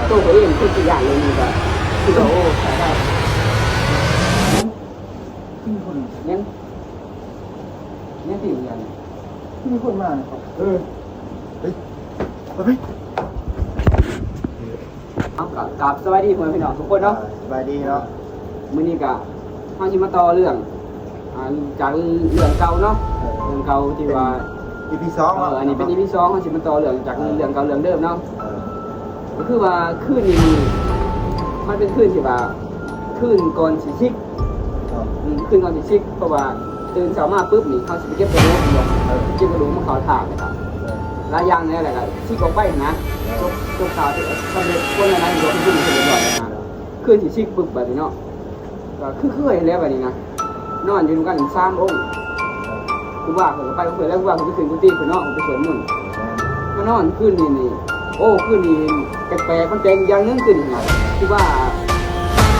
ໂຕເຂົາເອງຄົນຊິຢ້ານເລື່ອງນີ້ກໍຄືວ່າ ໂອ້ ຕາຍແລ້ວ ຍັງ ຍັງຕີກັນ ມີຄົນມາ ເອີ ເຮີ້ຍ ໄປ ໄປ ເອົາ ກະ ກາບສະບາຍດີພໍ່ແມ່ພີ່ນ້ອງທຸກຄົນເນາະ ສະບາຍດີເນາະ ມື້ນີ້ກະ ເຮົາຊິມາຕໍ່ເລື່ອງ ອ່າ ຈາກເລື່ອງເກົ່າເນາະ ເອີ ເລື່ອງເກົ່າທີ່ວ່າ ເປັນ ອີພີສອງເນາະ ເອີ ອັນນີ້ເປັນ ອີພີສອງ ເຮົາຊິມາຕໍ່ເລື່ອງຈາກ ເອີ ເລື່ອງເກົ່າເລື່ອງເດີມເນາະ ເອີ ກໍຄືວ່າຄືນນີ້ ມັນເປັນຄືນທີ່ວ່າ ຄືນກ່ອນຊິຊິກ ເອີ ອືມ ຄືນກ່ອນຊິຊິກ ເພາະວ່າຕື່ນເຊົ້າມາປຶບນີ້ ເຮົາຊິໄປເກັບກະດູກ ເອີ ເກັບກະດູກມາເຂົ້າຖາດ ເອີ ຫຼາຍຢ່າງແດ່ ແລ້ວກໍຊິກອອກໄປຫັ້ນນະ ເອີ ຈົບ ຈົບຂ່າວທີ່ສຳເລັດ ຄົນຫຼາຍໆ ທີ່ວ່າເພິ່ນເຮັດເປັນເປັນຮ້ອຍຫັ້ນນະ ຄືນຊິຊິກປຶບ ບາດນີ້ເນາະ ກໍຄືເຄີຍແລ້ວບາດນີ້ນະ ນອນຢູ່ນຳກັນສາມອົງ ຄູບາເພິ່ນກໍໄປຂອງເພິ່ນແລ້ວ ຄູບາເພິ່ນໄປຂຶ້ນກຸຕິເພິ່ນເນາະ ເພິ່ນໄປສວດມົນ ມານອນຄືນນີ້ນີ້ ໂອ້ ຄືນນີ້ແປກໆ ມັນແປກອີກຢ່າງໜຶ່ງຄືນນີ້ນະ ຄູບາ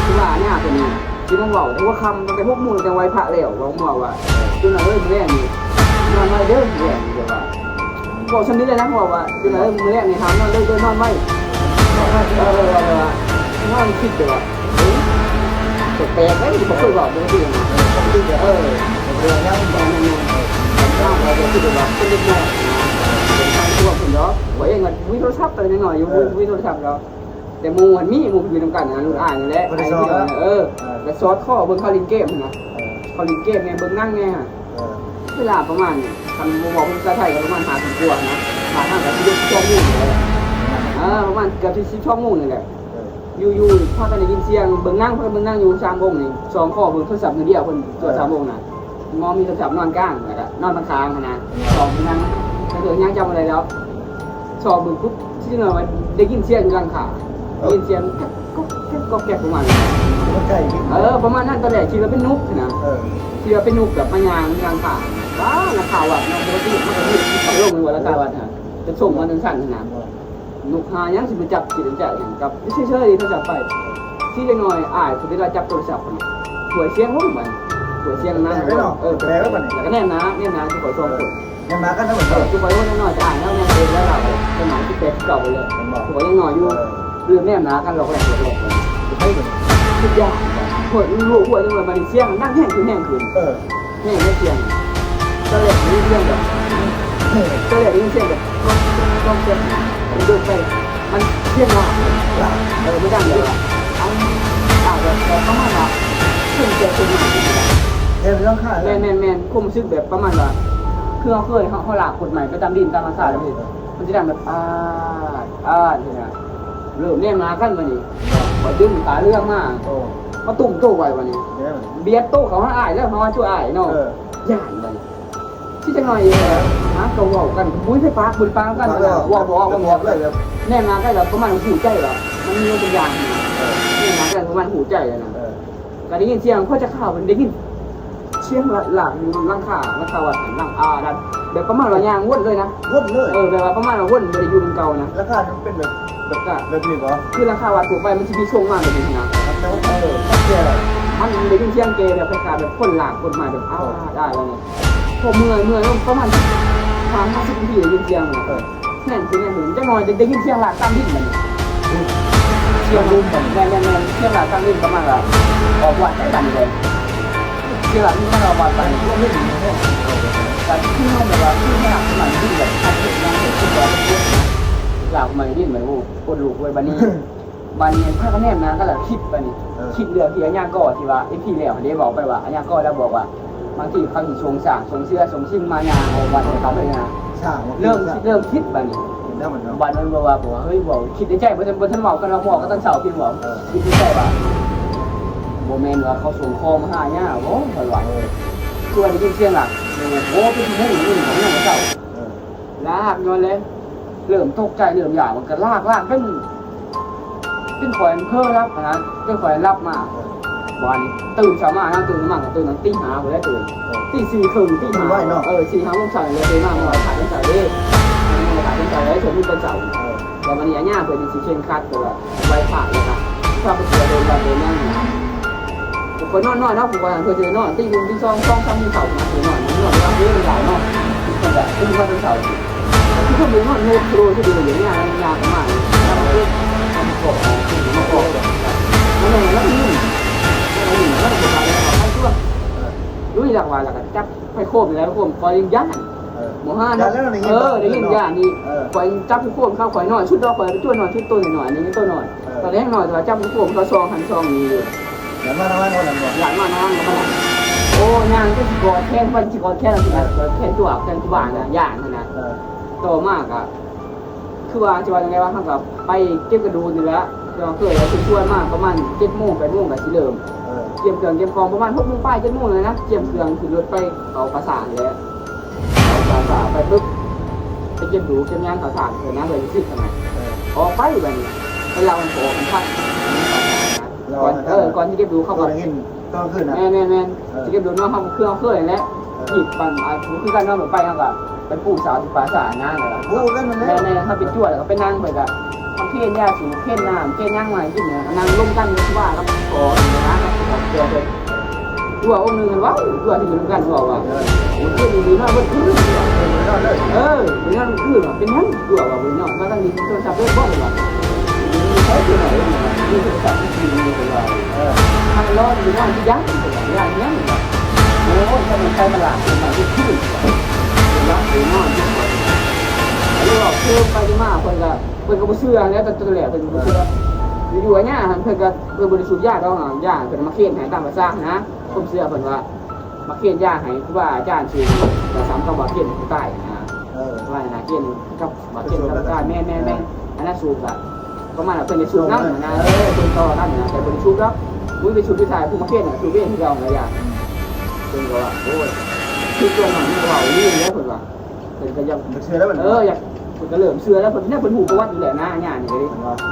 ຄູບາອາຍາເພິ່ນນີ້ ຊິມາເວົ້າແຕ່ຫົວຄ່ຳ ຕັ້ງແຕ່ຫົກໂມງ ຕັ້ງແຕ່ໄຫວ້ພະແລ້ວ ເວົ້າມາວ່າ ຈຸນນະເອີຍ ມື້ແລງນີ້ນອນໄວເດີ ມື້ແລງນີ້ ແບບວ່າ ເວົ້າສ່ຳນີ້ເລີຍນະ ເວົ້າວ່າ ຈຸນນະເອີຍ ມື້ແລງນີ້ຫ້າມນອນເດີ ນອນໄວ ເອີ ເອີ ເອີ ເອີ ນອນຄິດແຕ່ວ່າ ເອີ ແປກໆ ເດ້ ບໍ່ເຄີຍເວົ້າ ບໍ່ເຄີຍ ເອີ ເອີ ເອີ ແມ່ນໆ ເອີ ເປັນເດັກນ້ອຍນະ ເປັນທາງພວກເພິ່ນດອກ ຂ້ອຍເອງກໍບໍ່ມີໂທລະສັບ ຕອນເດັກນ້ອຍຢູ່ ບໍ່ມີໂທລະສັບດອກ ແຕ່ໝູ່ຫັ້ນມີ ໝູ່ເພິ່ນຢູ່ນຳກັນຫັ້ນ ລຸງອ້າຍນີ້ແຫຼະ ເອີ ເອີ ແລ້ວສອດຄໍເບິ່ງເຂົາຫຼິ້ນເກມຫັ້ນນະ ເອີ ເຂົາຫຼິ້ນເກມແດ່ ເບິ່ງໜັງແດ່ ເອີ ເວລາປະມານ ຄັນບໍ່ເວົ້າເປັນພາສາໄທກໍປະມານຫ້າໂມງກວ່າຫັ້ນນະ ບ້ານເຮົາກໍສິບເອັດ ສິບສອງໂມງນີ້ແຫຼະ ເອີ ປະມານເກືອບສິບ ສິບສອງໂມງນີ້ແຫຼະ ເອີ ຢູ່ໆ ພາກັນໄດ້ຍິນສຽງເບິ່ງໜັງ ພາກັນເບິ່ງໜັງຢູ່ສາມວົງນີ້ ສອງຄໍເບິ່ງໂທລະສັບໜ້ອຍດຽວ ເພິ່ນຕົວະສາມວົງນະ ໝໍມີໂທລະສັບນອນກາງ ແລ້ວກໍນອນຂ້າງໆຫັ້ນນະ ສອງນາງ ກໍຄືຍັງຈຳບໍ່ໄດ້ແລ້ວ ຊອກເບິ່ງປຸບ ຊິໜ້ອຍວ່າໄດ້ຍິນສຽງຢູ່ຫຼັງຄາ ໄດ້ຍິນສຽງແກັກກ໊ອກແກັກກ໊ອກແກັກປະມານນັ້ນ ເອີ ປະມານນັ້ນ ຕອນແລກຄິດວ່າເປັນນົກຫັ້ນນະ ເອີ ຄິດວ່າເປັນນົກແບບມາຍ່າງຢູ່ຫຼັງຄາ ວ້າ ຫຼັງຄາວັດເນາະ ປົກກະຕິມັນກໍມີພັດລົມແມ່ນບໍ່ ຫຼັງຄາວັດຫັ້ນ ເປັນຊົງມາຈັ່ງຊັ້ນຫັ້ນນະ ນົກຫາຫຍັງຊິມາຈັບ ຄິດໃນໃຈຫັ້ນ ກັບເຊີຍໆ ໂທລະສັບໄປ ຊິເລັກນ້ອຍອ້າຍຜູ້ທີ່ລາວຈັບໂທລະສັບຫັ້ນ ຫວຍສຽງລົງບາດນີ້ ຫວຍສຽງນຳ ເອີ ແປກແລ້ວບາດນີ້ ແລ້ວກໍແນມໜ້າ ແນມໜ້າຄືຂ້ອຍສອງຄົນ ຍັງມາກັນນຳ ເອີ ຄືຂ້ອຍວ່າຍັງນ້ອຍ ອ້າຍເຮົາຍັງເປັນແລ້ວ ລາວກໍຍັງນ້ອຍ ສິບແປດ ສິບເກົ້າພຸ້ນແຫຼະ ເຫັນບໍ່ ຄືວ່າຍັງນ້ອຍຢູ່ ເອີ ລືມແນມໜ້າກັນ ລອກແລກ ລອກແລກ ໃຜເບິ່ງ ຄືຢາກ ໂອ້ຍ ຮູ້ ຮູ້ ຮູ້ ຈັງວ່າບາດນີ້ສຽງດັງແຮງຂຶ້ນ ແຮງຂຶ້ນ ເອີ ແຮງ ແຮງສຽງ ຕອນແລກໄດ້ຍິນສຽງແບບ ຕອນແລກໄດ້ຍິນສຽງແບບ ກ້ອງແກັກ ກ້ອງແກັກ ມັນເດີນໄປ ມັນສຽງຫຼາກ ຫຼາກ ເອີ ມັນດັງແບບວ່າ ອາ ອາ ແບບ ແບບປະມານວ່າ ຄົນແກ່ຄົນໃໝ່ ແມ່ນໆໆ ຄວາມຮູ້ສຶກແບບປະມານວ່າ ຄືເຮົາເຄີຍ ເຮົາ ເຮົາລາກກົດໄມ້ໄປຕາມດິນຕາມທຳມະຊາດ ເອີ ມັນຊິດັງແບບ ອາດ ອາດ ຊີ້ນະ ເລີ່ມແນມໜ້າກັນບາດນີ້ ຂ້ອຍດຶງຜ້າເຫຼືອມາ ໂອ້ ມາຕຸ້ມໂຕໄວ້ບາດນີ້ ແມ່ນ ບຽດໂຕເຂົ້າຫາອ້າຍແລ້ວ ເຮົາຫາຕົວອ້າຍເນາະ ເອີ ຢ້ານບາດນີ້ ຊິຈັກໜ້ອຍເອງ ຫາກໍເວົ້າກັນ ບໍ່ມີໃຜປາກ ບໍ່ໄດ້ປາກນຳກັນ ເວົ້າບໍ່ອອກ ເວົ້າບໍ່ອອກ ແນມໜ້າກັນແລ້ວປະມານຮູ້ໃຈວ່າ ມັນມີບາງຢ່າງ ເອີ ແນມໜ້າກັນປະມານຮູ້ໃຈຫັ້ນນະ ເອີ ກໍໄດ້ຍິນສຽງ ພໍຈັກຄາວ ໄດ້ຍິນສຽງລາກຢູ່ຫຼັງຄາ ຫຼັງຄາວັດຫັ້ນ ຫຼັງ ອ່າ ແບບປະມານວ່າຍ່າງວົນເລີຍນະ ວົນເລີຍ ເອີ ແບບວ່າປະມານວ່າວົນ ບໍ່ໄດ້ຢູ່ນຳເກົ່ານະ ຫຼັງຄາມັນເປັນແບບ ແບບ ແບບນີ້ບໍ່ ຄືຫຼັງຄາວັດທົ່ວໄປ ມັນຊິມີຊົງມາແບບນີ້ນະ ເອີ ມັນໄດ້ຍິນສຽງແກ່ແບບຄ້າຍໆແບບຄົນລາກກົດໄມ້ແບບ ອາດ ອາດ ແບບນີ້ ພໍເມື່ອຍ ເມື່ອຍລົງປະມານຫ້າສິບນາທີ ໄດ້ຍິນສຽງ ເອີ ແມ່ນຄື ແມ່ນຄື ຈັກໜ້ອຍໄດ້ ໄດ້ຍິນສຽງລາກຕາມດິນບາດນີ້ ສຽງ ແມ່ນໆໆ ສຽງລາກຕາມດິນປະມານວ່າອອກວັດໄດ້ບາດນີ້ເດ້ ສຽງລາກມັນອອກວັດບາດນີ້ ລວມເປັນແຮງ ກໍຄືເຮົາແບບວ່າຄືລາກມັນດິນແບບ ລາກມັນດິນແບບ ໂອ້ ຄົນລຸກເວີຍບາດນີ້. ບາດນີ້ພາກັນແນມໜ້າກັນແລ້ວຄິດບາດນີ້ ເອີ ຄິດເລື່ອງທີ່ອາຍາກໍທີ່ວ່າ ອີພີແລ້ວຫັ້ນເດ້ ເວົ້າໄປວ່າອາຍາກໍລາວບອກວ່າ ບາງທີເຂົາຊິສົ່ງຊ້າງ ສົ່ງເສືອ ສົ່ງຊິງມາຍ່າງເອົາວັດເຂົາໄປນະ ເລີ່ມ ເລີ່ມຄິດບາດນີ້ ບາດນັ້ນບອກວ່າ ເຮີ້ຍ ເວົ້າ ຄິດໃນໃຈ ບໍ່ທັນ ບໍ່ທັນເວົ້າກັນ ເວົ້າບໍ່ອອກກໍຕອນເຊົ້າ ຄິດເວົ້າ ເອີ ຄິດໃນໃຈວ່າ ບໍ່ແມ່ນວ່າເຂົາສົ່ງຂອງມາຫາຍ່າບໍ ຂ້ອຍວ່າ ເອີ ຄືວ່າໄດ້ຍິນສຽງລາກ ໂອ້ ເປັນຊົ່ວໂມງ ເປັນຊົ່ວໂມງຂອງຍາມເຊົ້າ ເອີ ລາກຍ້ອນແລ້ວ ເລີ່ມຕົກໃຈ ເລີ່ມຢ້ານ ມັນກໍລາກ ລາກຈົນ ຈົນຂ້ອຍເພີຫຼັບຫັ້ນນະ ຈົນຂ້ອຍຫຼັບມາ ເອີ ບາດນີ້ຕື່ນເຊົ້າມານະ ຕື່ນມາກໍຕື່ນຕັ້ງແຕ່ຕີຫ້າພຸ້ນແຫຼະ ຕື່ນ ເອີ ຕີສີ່ເຄິ່ງ ຕີຫ້າ ເອີ ສີ່ຫ້າໂມງເຊົ້ານີ້ແຫຼະ ຕື່ນມາ ມາໄຫວ້ພະຕອນເຊົ້າເດ້ ມາໄຫວ້ພະຕອນເຊົ້າ ໄຫວ້ສົວດມົນຕອນເຊົ້າ ເອີ ແລ້ວບາດນີ້ອາຍາເພິ່ນຊິເຄັ່ງຄັດ ແຕ່ວ່າໄຫວ້ພະ ແລ້ວກໍພາໄປກວດເດີນວັດເດີນຫຍັງຫັ້ນນະ ຂ້ອຍນອນນ້ອຍເນາະ ຂ້ອຍກໍເຄີຍນອນຕີໜຶ່ງ ຕີສອງ ສອງ ສາມໂມງເຊົ້ານະ ນອນ ນອນເວລາເດີນຫຼາຍເນາະ ເພິ່ນກໍຕື່ນມາຕອນເຊົ້າ ຄືເພິ່ນນອນໂນໂຄຣຊິເດີນຢ່າງເງຍ ຍ່າງປະມານນີ້ ແລ້ວມັນກໍ ກໍ ແລ້ວກໍຈັບໄຟໂຄມ ແລ້ວໄຟໂຄມຂ້ອຍຍັງຢ້ານ ເອີ ບໍ່ຫາ ຢ້ານແລ້ວ ໄດ້ຍິນ ເອີ ໄດ້ຍິນ ຢ້ານນີ້ ເອີ ຂ້ອຍຈັບໄຟໂຄມເຂົາ ຂ້ອຍນ້ອຍສຸດດອກ ຂ້ອຍໄປຕົວະນ້ອຍສຸດ ໂຕນ້ອຍໆ ນີ້ໂຕນ້ອຍ ເອີ ຕອນແຮງນ້ອຍ ແຕ່ວ່າຈັບໄຟໂຄມເຂົາຊອງຫັ້ນຊອງນີ້ຢູ່ ຢ້ານມາທາງຫຼັງ ຢ້ານມາທາງຫຼັງ ໂອ້ ຍ່າງຈະຊິກອດແຂນ ວ່າຊິກອດແຂນ ເອີ ກອດແຂນຕົວະ ແຂນຕົວະນະ ຢ້ານຫັ້ນນະ ເອີ ຕໍ່ມາກໍ ຄືວ່າ ຊິວ່າຈັ່ງໃດວະ ເຮົາກໍໄປເກັບກະດູກນີ້ແຫຼະ ເຮົາເຄີຍ ເຮົາຊວນມາປະມານເຈັດໂມງ ແປດໂມງກໍຊິເລີ່ມ ເອີ ກຽມເຄື່ອງກຽມຂອງ ປະມານຫົກໂມງປາຍ ເຈັດໂມງນີ້ນະ ກຽມເຄື່ອງຂຶ້ນລົດໄປເຂົ້າປ່າຊ້າຫັ້ນແຫຼະ ເຂົ້າປ່າຊ້າໄປປຶບ ໄປເກັບດູກເກັບຫຍັງເຂົ້າຊ້າງເພິ່ນນະ ເພື່ອຊິຊື້ຂະໜາດ ເອີ ອອກໄປບາດນີ້ ໄປເລົ່າກັນພໍກັນພັກ ກ່ອນ ເອີ ກ່ອນຊິເກັບດູກເຂົາກໍ ຕອນນັ້ນ ຕອນຄືນນະ ແມ່ນໆໆ ເອີ ຊິເກັບດູກເນາະ ເຮົາກໍຄືເຮົາເຄີຍຫັ້ນແຫຼະ ເອີ ທີ່ບາງ ອ່າ ຄືກັນເນາະ ແບບໄປເຮົາກໍໄປປູກສາວທີ່ປ່າຊ້ານະ ແລ້ວກໍ ຮູ້ກັນນັ້ນແຫຼະ ແມ່ນໆ ເຮົາໄປຈົວະ ແລ້ວກໍໄປນັ່ງ ເພິ່ນກໍເຄນຢາສູບ ເຄນນ້ຳ ເຄນຫຍັງມາໃຫ້ກິນ ກໍນັ່ງລົມກັນ ຄືວ່າກັບພໍ່ນະ ກັບເຈົ້າເພິ່ນ ຕົວະອົງໜຶ່ງຫັ້ນ ເວົ້າ ຕົວະທີ່ຢູ່ນຳກັນ ເວົ້າວ່າ ເອີ ໂອ້ຍ ຄືນນີ້ນອນເບິດຄືນ ເອີ ນອນເບິດຄືນ ເປັນຫຍັງ ຕົວະວ່າບໍ່ໄດ້ນອນ ວ່າຕັ້ງນີ້ໂທລະສັບເບິດບໍ່ ວ່າ ມີໃຜຕົວະ ມີໂທລະສັບ ມີ ມີ ເພິ່ນວ່າ ເອີ ມັນນອນຢູ່ນອນທີ່ຍັງ ເພິ່ນວ່າ ຢ້ານຫຍັງ ໂອ້ຍ ຖ້າມັນໄປຕະຫຼາດ ເພິ່ນວ່າ ຄືນ ເພິ່ນວ່າ ໄປນອນ ເພິ່ນວ່າ ເພິ່ນໄປມາ ເພິ່ນກໍ ເພິ່ນກໍບໍ່ເຊື່ອແຫຼະ ຕອນແລກເພິ່ນກໍບໍ່ເຊື່ອ ຢູ່ໆ ຍາຫັ້ນ ເພິ່ນກໍ ເພິ່ນບໍ່ໄດ້ສູບຢາດອກ ຢາເພິ່ນມາເຄນໃຫ້ຕາມພາສານະ ຄວາມເຊື່ອເພິ່ນວ່າ ມາເຄນຢາໃຫ້ຄູບາອາຈານສູບ ກໍສ່ຳກັບວ່າເຄນໃຫ້ຕາຍນະ ເອີ ວ່ານະ ເຄນກັບວ່າເຄນກັບຕາຍ ແມ່ນໆໆ ອັນນັ້ນສູບກໍປະມານວ່າເພິ່ນໄດ້ສູບນຳນະ ເອີ ສູບຕໍ່ກັນນະ ແຕ່ບໍ່ໄດ້ສູບດອກ ບໍ່ໄດ້ສູບຢູ່ໃສ ຜູ້ມາເຄນນະ ສູບເອງຄືເກົ່ານະ ຢາ ເພິ່ນກໍວ່າ ໂອ້ຍ ຄືສ່ວນມາກມັນກໍເວົ້າອີ່ຫຼີແຫຼະ ເພິ່ນວ່າ ເພິ່ນກໍຢາກ ເອີ ຢາກ ເພິ່ນກໍເລີ່ມເຊື່ອແລ້ວ ເພິ່ນ ເພິ່ນຮູ້ປະຫວັດຢູ່ແລ້ວນະ ຍານີ້ກໍດີ ເອີ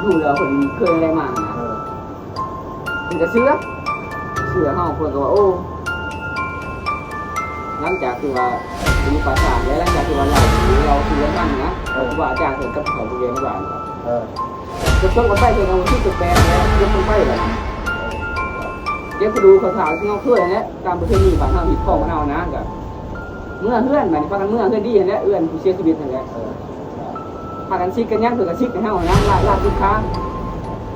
ຮູ້ແລ້ວເພິ່ນເຄີຍໄດ້ມານະ ເອີ ເພິ່ນກໍເຊື່ອ ເຊື່ອເຮົາ ເພິ່ນກໍວ່າ ໂອ້ ຫຼັງຈາກທີ່ວ່າຢູ່ປ່າຊ້າ ແລະ ຫຼັງຈາກທີ່ວ່າເລົ່າ ເລົ່າສູ່ກັນຟັງນະ ເອີ ຄູບາອາຈານເພິ່ນກັບເຂົາບໍລິເວນໃນບ້ານ ເອີ ຈົນເພິ່ນກໍໄປ ເພິ່ນກໍຮູ້ສຶກແປກໆ ແລ້ວເພິ່ນໄປແລ້ວ ເກັບກະດູກເຂົາຖາມທີ່ເຮົາເຄີຍຫັ້ນແຫຼະ ຕາມປະເພນີບ້ານເຮົາ ຮີດຄອງບ້ານເຮົານະ ກໍເມືອເຮືອນ ບາດນີ້ພາກັນເມືອເຮືອນດີຫັ້ນແຫຼະ ເຮືອນຜູ້ເສຍຊີວິດຫັ້ນແຫຼະ ເອີ ພາກັນສິກກັນຫຍັງ ເພິ່ນກໍສິກໃຫ້ເຮົາຫັ້ນນະ ລາດ ລາດຕິດຄາ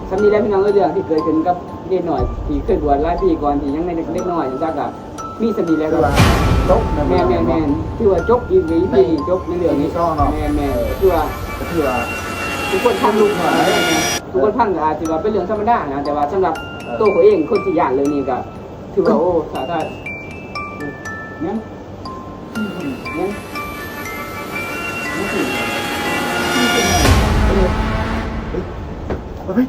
ສ່ຳນີ້ແຫຼະ ພີ່ນ້ອງເອີຍ ເລື່ອງທີ່ເກີດຂຶ້ນກັບເດັກນ້ອຍທີ່ເຄີຍບວດຫຼາຍປີກ່ອນ ທີ່ຍັງເດັກນ້ອຍ ຈັ່ງຊັ້ນກໍ ມີສ່ຳນີ້ແຫຼະ ຄືວ່າຈົບນະ ແມ່ນໆໆ ຖືວ່າຈົບອີກ ອີພີນີ້ຈົບໃນເລື່ອງນີ້ ອີພີສອງເນາະ ແມ່ນໆ ເອີ ຄືວ່າ ກໍຖືວ່າທຸກຄົນຟັງ ແມ່ນໆ ທຸກຄົນຟັງກໍອາດຊິວ່າເປັນເລື່ອງທຳມະດານະ ແຕ່ວ່າສຳລັບ ເອີ ໂຕຂ້ອຍເອງ ຄົນທີ່ຢ້ານເລື່ອງນີ້ກໍຖືວ່າ ໂອ້ ຖ້າ ຖ້າ ຍັງ ຍັງ ຍັງ ເອີ ເອີ